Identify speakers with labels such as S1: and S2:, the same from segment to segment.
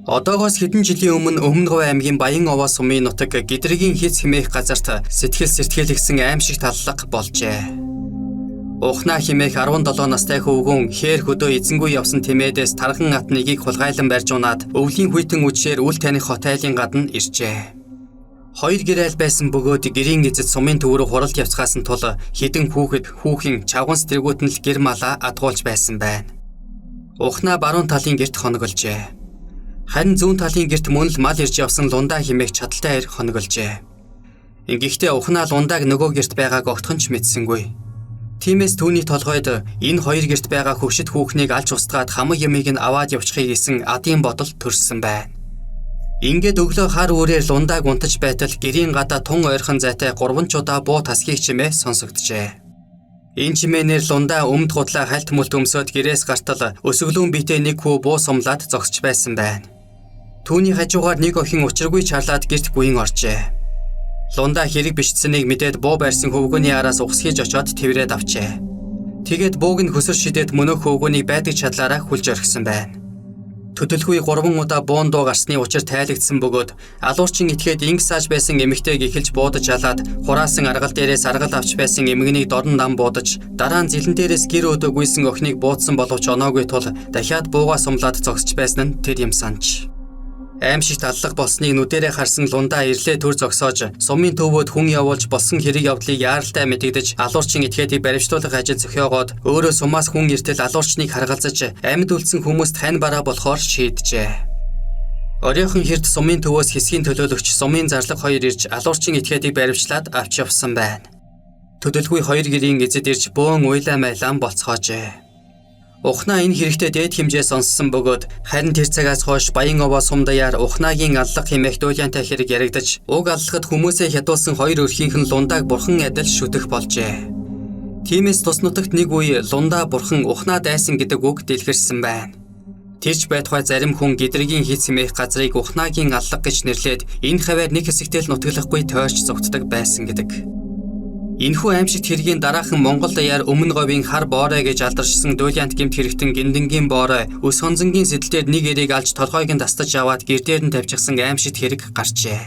S1: Одоогоос хэдэн жилийн өмнө Өмнө Говь аймгийн Баян-Овоо сумын нутаг Гидрэгийн хиц хэмээх газарт сэтгэл сэртгэлэгсэн аимшигт аллага болжээ. Ухнаа хэмээх 17 настай хөвгүн хээр хөдөө эзэнгүй явсан тэмээдээс тарган ат нэгийг хулгайлан барьж унаад өвлийн хүйтэн үдшээр үл таних хотайлын гадна иржээ. Хоёр гэр айл байсан бөгөөд гэрийн эзэд сумын төв рүү хуралд явцгаасан тул хэдэн хүүхэд хүүхэн чавган сэргүүт нь л гэр малаа адгуулж байсан байна. Ухнаа баруун талын гэрт хоноголжээ. Харин зүүн талын гэрт мөн л мал ирж явсан Лундаа хэмээх чадaltaй эр хоноголжээ. Гэхдээ Ухнаа Лундааг нөгөө гэрт байгааг огтхон ч мэдсэнгүй. Тиймээс түүний толгойд энэ хоёр гэрт байгаа хөгшид хүүхнийг алж устгаад хамаг юмыг нь аваад явчихъя гэсэн адын бодол төрсөн байна. Ингээд өглөө хар үүрээр Лундааг унтаж байтал гэрийн гадаа тун ойрхон зайтай 3 ч удаа буу тасхийг чимээ сонсогджээ. Энэ чимээнээр Лундаа өмд худлаа хальт мүлт өмсөөд гэрээс гартал өсөглүүн биетэй нэг хүү буу сумлаад зогсож байсан байна. Түүний хажуугаар нэг охин учиргүй чарлаад гэрт гүйн оржээ. Лундаа хэрэг бичсэнийг мэдээд буу барьсан хөвгөний араас ухсхийж очоод тэрврээд авчээ. Тэгээд бууг нь хөсөр шидээд мөнөөх хөвгөнийг байдаг чадлаараа хүлж орхисон байна. Төдөлгүй 3 удаа буун дуу гарсны учир тайлагдсан бөгөөд алуурчин итгээд инг сааж байсан эмэгтэйг эхэлж буудаж алаад хураасан аргал дээрээс аргал авч байсан эмгэнийг дорн нам буудаж дараа нь зилэн дээрээс гэр өдөө гүйсэн охиныг буудсан боловч оноогүй тул дахиад буугаа сумлаад зогсож байсан нь тэр юм санаж. Аимшигт аллах болсныг нүдэрээ харсан Лундаа ирлээ төр зогсоож сумын төвөөд хүн явуулж болсон хэрэг явдлыг яаралтай мэдэгдэж алуурчин этгээдийг баривчлуулах ажил зохиогоод өөрөө сумаас хүн иртэл алуурчныг харгалзаж амьд үлдсэн хүмүүст хань бараа болохоор шийджээ. Оройхон хэрд сумын төвөөс хэсгийн төлөөлөгч сумын зарлаг хоёр ирж алуурчин этгээдийг баривчлаад авч явсан байна. Төдөлгүй хоёр гэрийн эзэд ирж бөөн уйлаа майлан болцоожээ. Ухнаа энэ хэрэгтэй дээд хэмжээ сонссон бөгөөд харин тэр цагаас хойш Баян-Овоо сум даяар Ухнаагийн аллах хэмээх дуйлянтай хэрэг яригдаж уг аллахад хүмүүсээ хядуулсан хоёр өрхийнх нь Лундааг бурхан адил шүтэх болжээ. Тиймээс тус нутагт нэг үе Лундаа бурхан Ухнаа дайсан гэдэг үг дэлгэрсэн байна. Тэрч байтугай зарим хүн Гидрэгийн хиц хэмээх газрыг Ухнаагийн аллах гэж нэрлээд энэ хаваар нэг хэсэгтэл нутаглахгүй тойрч зугтдаг байсан гэдэг. Энэхүү аимшигт хэргийн дараахан Монгол даяар Өмнө Говийн хар боорой гэж алдаршсан дуйлянт гэмт хэрэгтэн Гиндэнгийн боорой өс хонзонгийн сэтэл дээр нэг эрийг алж толгойг нь тастаж аваад гэр дээр нь тавьчихсан аимшигт хэрэг гарчээ.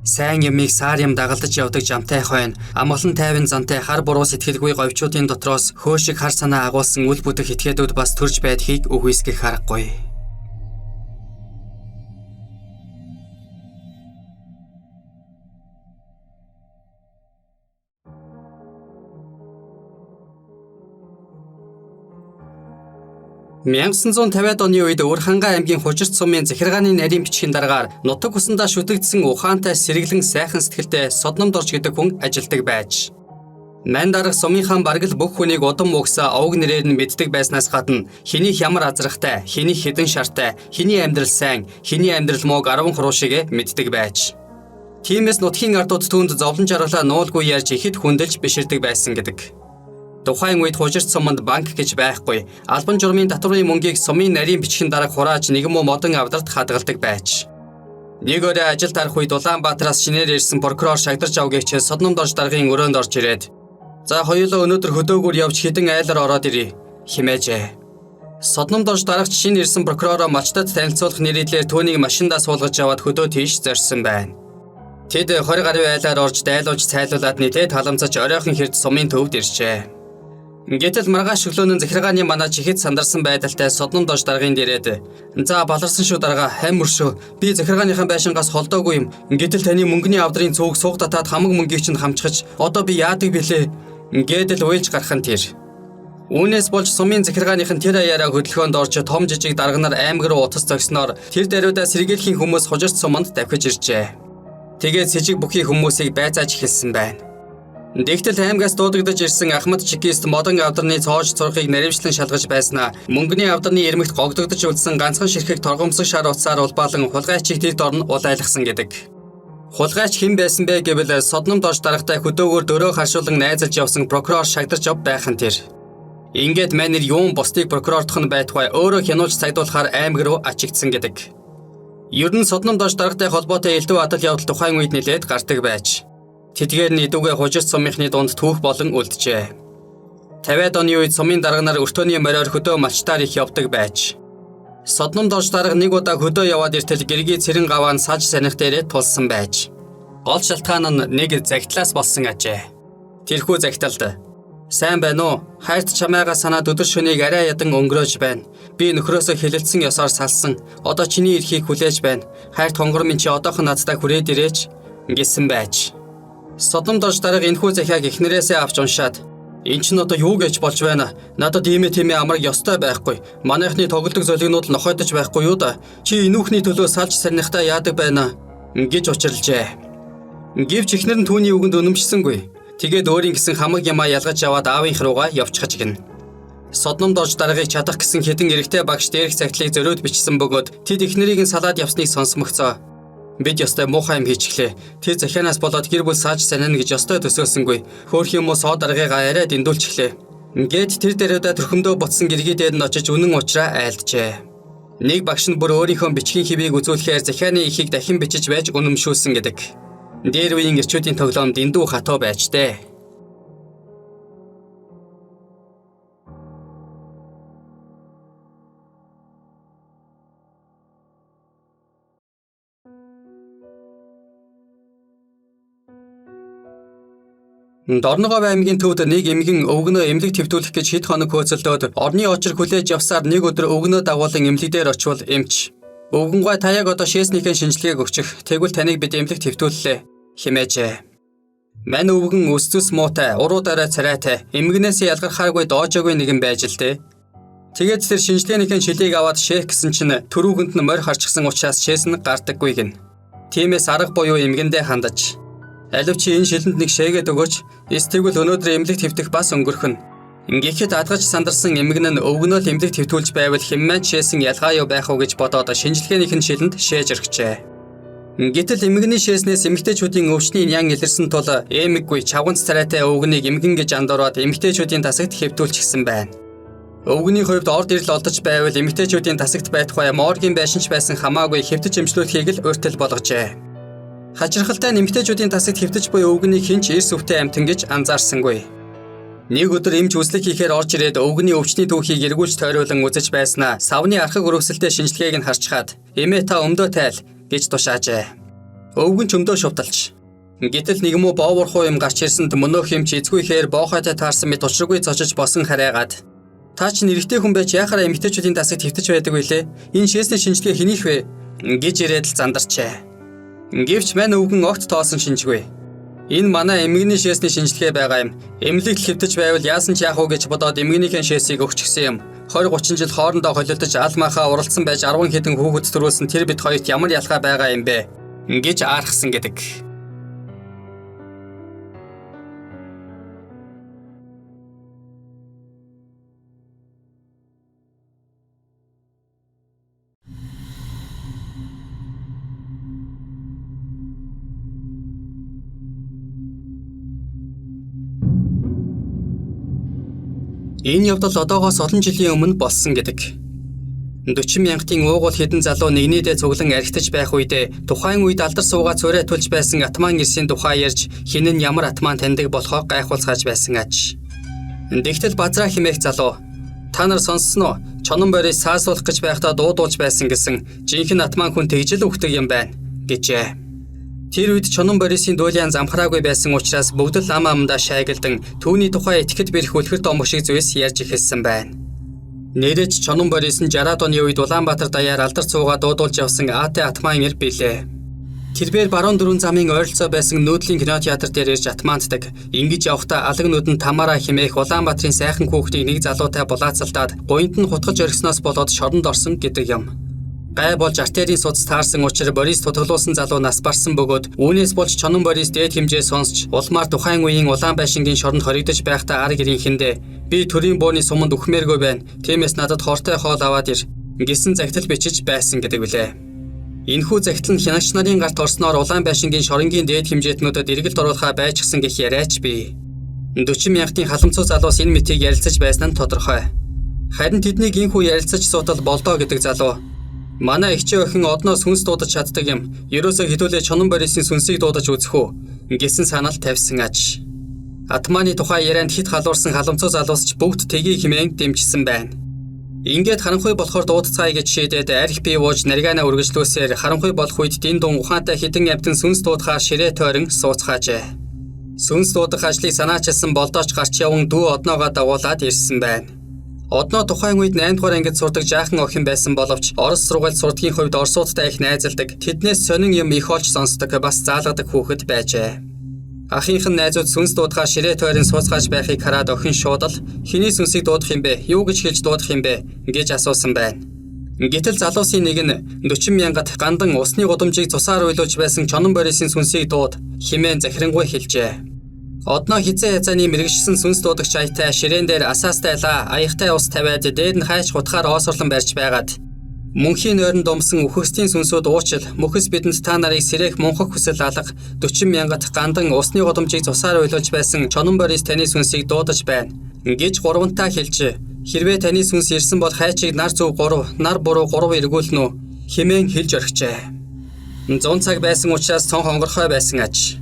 S1: Сайн юмыг саар юм дагалдаж явдаг жамтай хойно амгалан тайван зантай хар буруу сэтгэлгүй говьчуудын дотроос хөөшиг хар санаа агуулсан үл бүтэх этгээдүүд бас төрж байдгийг үгүйсгэх аргагүй. «1950-ад оны үед Өвөрхангай аймгийн Хужирт сумын захиргааны нарийн бичгийн даргаар нутаг усандаа шүтэгдсэн ухаантай сэргэлэн сайхан сэтгэлтэй Содномдорж гэдэг хүн ажилдаг байж. Ман дарга сумынхаа бараг л бүх хүнийг удам угсаа овг нэрээр нь мэддэг байснаас гадна хэнийх ямар азрахтай, хэнийх хэдэн шартай, хэний амьдрал сайн, хэний амьдрал мууг 10 хуруу шигэ мэддэг байж. Тиймээс нутгийн ардууд түүнд зовлон жаргалаа нуулгүй ярьж ихэд хүндэлж биширдэг байсан гэдэг. Тухайн үед Хужирт суманд банк гэж байхгүй. Албан журмын татврын мөнгийг сумын нарийн бичгийн дарга хурааж нэгэн муу модон авдарт хадгалдаг байж. Нэг өрөө ажилд харах үед Улаанбаатараас шинээр ирсэн прокурор шагдарч авгийч Содномдорж даргын өрөөнд орж ирээд "За хоёулаа өнөөдөр хөдөөгөр явж хэдэн айлаар ороод ирье" хэмээжээ. Содномдорж дарагч шинэ ирсэн прокуророо малчтад танилцуулах нэрийдлээр түүнийг машиндаа суулгаж аваад хөдөө тийш зорьсон байна. Тэд 20 гаруй айлаар орж дайлуулж цайлуулад нэлээд халамцаж оройхон хэрд сумын төвд иржээ. Гэтэл маргааш өглөөнөө захиргааны манаач ихэд сандарсан байдалтай Содномдорж даргын дээрээд "За баларсан шүү дарга, хам мөршөө. Би захиргааныхаа байшингаас холдоогүй юм. Гэтэл таны мөнгөний авдрын цүүг сууг татаад хамаг мөнгийг чинь хамчхаж одоо би яадаг билээ" гэдэл уйлж гарах нь тэр. Үүнээс болж сумын захиргааных нь тэр аяараа хөдөлгөөнд орж том жижиг дарга нар аймаг руу утас зогсноор тэр даруйдаа сэргийлэхийн хүмүүс Хужирт суманд давхиж иржээ. Тэгээд сэжиг бүхий хүмүүсийг байцааж эхэлсэн байна. Тэгтэл аймгаас дуудагдаж ирсэн Ахмад чекист модон авдарны цоож цурхыг наривчлан шалгаж байснаа мөнгөний авдарны ирмэгт гогдогдож үлдсэн ганцхан ширхэг торгомсог шар утсаар улбаалан хулгайчийг тэр дорн улайлгасан гэдэг. Хулгайч хэн байсан бэ гэвэл Содномдорж даргатай хөдөөгөр дөрөө харшуулан найзалж явсан прокурор шагдарч ав байх нь тэр. Ингээд манер юун бусдыг прокурордох нь байтугай өөрөө хянуулж цагдуулахаар аймаг руу ачигдсан гэдэг. Ер нь Содномдорж даргатай холбоотой элдв адал явдал тухайн үед нэлээд гардаг байж. Тэдгээр нь идүүгээ Хужирт сумынхны дунд түүх болон үлджээ. 50-ад оны үед сумын дарга нар өртөөний мориор хөдөө малчтаар их явдаг байж. Содном дорж дарга нэг удаа хөдөө яваад иртэл гэргий цэрэн гаваа нь салж саних дээрээ тулсан байж. Гол шалтгаан нь нэг загтлаас болсон ажээ. Тэрхүү загталд "Сайн байна уу? Хайрт чамайгаа санаад өдөр шөнийг арай ядан өнгөрөөж байна. Би нөхрөөсөө хилэлцсэн ёсоор салсан. Одоо чиний эрхийг хүлээж байна. Хайрт хонгор минь чи одоохон надтай хүрээд ирээч" гэсэн байж. Содом дорж дарга энэхүү захиаг эхнэрээсээ авч уншаад "Эн чинь одоо юу гэж болж байна? Надад ийм тийм амраг ёстой байхгүй. Манайхны тоглодог золигнууд л нохойдож байхгүй юу да? Чи энүүхний төлөө салж сарнихтаа яадаг байна?" гэж учирлжээ. Гэвч эхнэр нь түүний үгэнд үнэмшсэнгүй. Тэгээд өөрийн гэсэн хамаг ямаа ялгаж яваад аавынх руугаа явчихаж гин. Содном дорж даргаыг чадах гэсэн хэдэн эрэгтэй багш дээрх цагтлыг зөрөөд бичсэн бөгөөд тэд эхнэрийг нь салаад явсныг сонсмогцоо. Бид ёстой муухай юм хийчихлээ. Тэр захианаас болоод гэр бүл сааж санана гэж ёстой төсөөлсөнгүй. Хөөх юм уу соо даргыгаа арай дэндүүлчихлээ. Ингээд тэр дээрүүдээ төрхөмдөө ботсон гэргий дээр нь очиж үнэн учраа айлджээ. Нэг багш нь бүр өөрийнхөө бичгийн хэвийг үзүүлэхээр захианы ихийг дахин бичиж байж үнэмшүүлсэн гэдэг. Дээр үеийн эрчүүдийн тоглоом дэндүү хатуу байж дээ. Дорногов аймгийн төвд нэг эмгэн өвгөнөө эмнэлэг твдүүлэх гэж хэд хоног хөөцөлдөөд орны очир хүлээж явсаар нэг өдөр өвгөнөө дагуулan эмнэлэг дээр очивол эмч "Өвгөнгой та яг одоо шээснийхэн шинжилгээг өгчих. Тэгвэл таныг бид эмнэлэг твдүүллээ" хэмээжээ. Мань өвгөн өс зүс муутай, уруу дараа царайтай, эмгэнээс ялгархааргүй доожоогүй нэгэн байж л дээ. Тэгээд тэр шинжилгээнийхэн шилийг аваад шээх гэсэн чинь төрүүгэнд нь морь харчихсан учраас шээс нь гардаггүй гин. Тиймээс арга буюу эмгэндээ хандаж "Алив чи энэ шилэнд нэг шээгээд өгөөч. Эс тэгвэл өнөөдөр эмнэлэг твдэх бас өнгөрхөн." Ингэхэд адгаж сандарсан эмгэн нь өвгөнөө л эмнэлэг твдүүлж байвал хэммэн шээсэн ялгаа юу байх уу гэж бодоод шинжилгээнийх нь шилэнд шээж өргөжээ. Гэтэл эмгэний шээснээс эмэгтэйчүүдийн өвчний нян илэрсэн тул эмэггүй чавганц царайтай өвгөнийг эмгэн гэж андуураад эмэгтэйчүүдийн тасагт хэвтүүлчихсэн байна. Өвгөний хувьд орд ирэл олдож байвал эмэгтэйчүүдийн тасагт байтугай моргийн байшинч байсан хамаагүй хэвтэж эмчлүүлэхийг л урьтал болгожээ. Хачирхалтай нь эмэгтэйчүүдийн тасагт хэвтэж буй өвгөнийг хэн ч эрс өвтэй амьтан гэж анзаарсангүй. Нэг өдөр эмч үслэг хийхээр орж ирээд өвгөний өвчний түүхийг эргүүлж тойруулан үзэж байснаа савны архаг өрөвсөлтэй шинжилгээг нь харчхаад "Эмээ та өмдөө тайл" гэж тушаажээ. Өвгөн ч өмдөө шувталж. Гэтэл нэг муу бооворхуу юм гарч ирсэнд мөнөөх эмч эзгүй хээр боохойтой таарсан мэт учиргүй цочиж босон харайгаад "Та чинь эрэгтэй хүн байж яхаараа эмэгтэйчүүдийн тасагт хэвтэж байдаг вүлээ? Энэ шээсний шинжилгээ хэнийх вэ?" гэж ирээд л зандарчээ. Гэвч мань өвгөн огт тоосон шинжгүй. "Энэ манай эмгэний шээсний шинжилгээ байгаа юм. Эмнэлэгт хэвтэж байвал яасан ч яах вэ гэж бодоод эмгэнийхэн шээсийг өгчихсэн юм. 20 30 жил хоорондоо холилдож ал махаа уралдсан байж 10 хэдэн хүүхэд төрүүлсэн тэр бид хоёрт ямар ялгаа байгаа юм бэ?" гэж аархсан гэдэг. Энэ явдал одоогоос олон жилийн өмнө болсон гэдэг. 40 мянгатын уугуул хэдэн залуу нэгнийдээ цуглан архитаж байх үедээ тухайн үед алдар суугаа цорой тулж байсан атман ирсийн тухай ярьж хэн нь ямар атман таньдаг болохоо гайхуулцгааж байсан аж. Тэгтэл базраа химээх залуу "Та нар сонссон уу? Чонон борийг саасуулах гэж байхдаа дуудуулж байсан гэсэн жинхэнэ атман хүн тэгж л үхдэг юм байна" гэжээ. Тэр үед Чонон Борисын дуулиан замхраагүй байсан учраас бүгд л ам амдаа шайгалдан түүний тухай итгэхэд бэрх үлхэр домог шиг зүйлс ярьж эхэлсэн байна. Нэрэж Чонон Борис нь 60-аад оны үед Улаанбаатар даяар алдар цуугаа дуудуулж явсан АТ Атман эр билээ. Тэрбээр баруун дөрвөн замын ойролцоо байсан нүүдлийн кино театр дээр ирж атмаанддаг. Ингэж явхдаа алаг нүдэн Тамара химээх Улаанбаатарын сайхан хүүхдийг нэг залуутай булаацалдаад гуйнд нь хутгаж орхисноос болоод шоронд орсон гэдэг юм. Гай болж артерийн судас таарсан учир Борис тутаглуулсан залуу нас барсан бөгөөд үүнээс болж Чонон Борис дээд хэмжээ сонсч улмаар тухайн үеийн улаан байшингийн шоронд хоригдож байхдаа ар гэрийнхэндээ "Би төрийн бууны суманд үхмээргүй байна. Тиймээс надад хортой хоол аваад ир" гэсэн загтал бичиж байсан гэдэг билээ. Энэхүү загтал нь хянагч нарын гарт орсноор улаан байшингийн шоронгийн дээд хэмжээтнүүдэд эргэлт оруулахаа байжчихсан гэх яриач бий. 40 мянгатын халамцуу залуус энэ мэтийг ярилцаж байсан нь тодорхой. Харин тэднийг энэхүү ярилцаж суутал болдоо гэдэг залуу "Манай эгчээ охин одноо сүнс дуудаж чаддаг юм. Ерөөсөө хэдүүлээ Чонон Борисын сүнсийг дуудаж үзэх үү" гэсэн санал тавьсан аж. Атманы тухай ярианд хит халуурсан халамцуу залуус ч бүгд тгий хэмээн дэмжсэн байна. Ингээд харанхуй болохоор дуудцгаая гэж шийдээд арх бие ууж наргаана үргэлжлүүлсээр харанхуй болох үед дин дун ухаантай хідэн амьтан сүнс дуудахаар ширээ тойрон сууцгаажээ. Сүнс дуудах ажлыг санаачилсан Болдооч гарч яван дүү Одноогоо дагуулад ирсэн байна. Одноо тухайн үед 8 дугаар ангид сурдаг жаахан охин байсан боловч Орос сургуульд сурдгийн хувьд Оросуудтай их найзалдаг. Тэднээс сонин юм их олж сонсдог, бас заалгадаг хүүхэд байжээ. Ахынх нь найзууд сүнс дуудахаар ширээ тойрон сууцгааж байхыг хараад охин шууд л "Хэний сүнсийг дуудах юм бэ? Юу гэж хэлж дуудах юм бэ?" гэж асуусан байна. Гэтэл залуусын нэг нь 40 мянгат гандан усны гудамжийг цусаар уйлуулж байсан Чонон Борисын сүнсийг дууд хэмээн захирангүй хэлжээ. Одноо хизээ хязааны мэрэгшсэн сүнс дуудагч аятай ширээн дээр асаастай лаа аягтай ус тавиад дээр нь хайч хутгаар оосорлон барьж байгаад мөнхийн нойронд думсан үхэгсдийн сүнсүүд уучил мөхөс бидэнд та нарыг сэрэх мунхаг хүсэл алга 40 мянгат гандан усны гудамжийг цусаар уйлуулж байсан Чонон Борис таны сүнсийг дуудаж байна гэж гурвантаа хэлж, хэрвээ таны сүнс ирсэн бол хайчийг нар зөв 3, нар буруу 3 эргүүлнэ үү хэмээн хэлж орхижээ. 100 цаг байсан учраас цонх онгорхой байсан аж.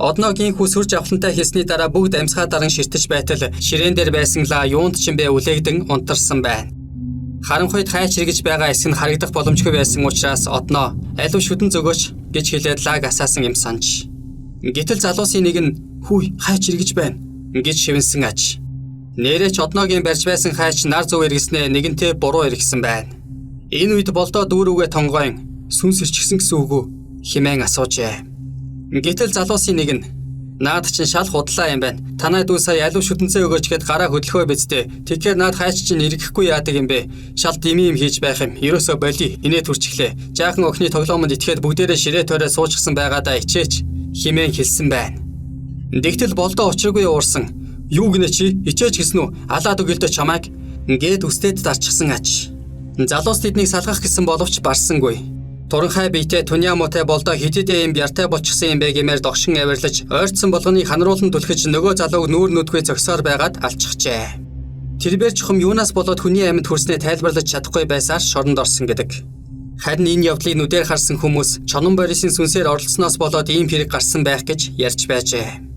S1: Одногийн хүү сүр жавхлантай хэлсний дараа бүгд амьсгаа даран ширтэж байтал ширээн дээр байсан лаа юунд ч юм бэ үлээгдэн унтарсан байна. Харанхуйд хайч эргэж байгаа хэсэг нь харагдах боломжгүй байсан учраас Одноо "Алив шүдэн зөгөөч" гэж хэлээд лааг асаасан юм санаж. Гэтэл залуусын нэг нь "Хүй, хайч эргэж байна" гэж шивэнсэн аж. Нээрээ ч Одногийн барьж байсан хайч нар зөв эргэснээ нэгэнтээ буруу эргэсэн байна. Энэ үед Болдоо дүүрүүгээ тонгоён "Сүнс ирчихсэн гэсэн үг үү?" хэмээн асуужээ. Гэтэл залуусын нэг нь "Наад чинь шал худлаа юм байна. Танай дүү сая алив шүтэнцээ өгөөч гэд гараа хөдлөхөө биз дээ. Тэгэхээр наад хайч чинь эргэхгүй яадаг юм бэ? Шал дими юм хийж байх юм. Ерөөсөө боли. Инээ төрчихлээ. Жаахан охины тоглоомонд итгээд бүгдээрээ ширээ тойроо суучсан байгаадаа ичээч" хэмээн хэлсэн байна. Тэгтэл Болдоо учиргүй уурсан. "Юу гинэ чи? Ичээч гэсэн үү? Алаад өгөлдөө чамайг" гээд үстэд дарчихсан аж. Залуус тэднийг салгах гэсэн боловч барсангүй. Туранхай биетэй туниа муутай Болдоо хэдийдээ юм бяртай болчихсон юм бэ гэмээр догшин авирлаж ойртсон болгоныг ханаруулан түлхэж нөгөө залууг нүүр нүдгүй зогсоор байгаад алчихжээ. Тэрбээр чухам юунаас болоод хүний амьд хүрснээ тайлбарлаж чадахгүй байсаар шоронд орсон гэдэг. Харин энэ явдлыг нүдээр харсан хүмүүс Чонон Борисын сүнсээр оролцсоноос болоод ийм хэрэг гарсан байх гэж ярьж байжээ.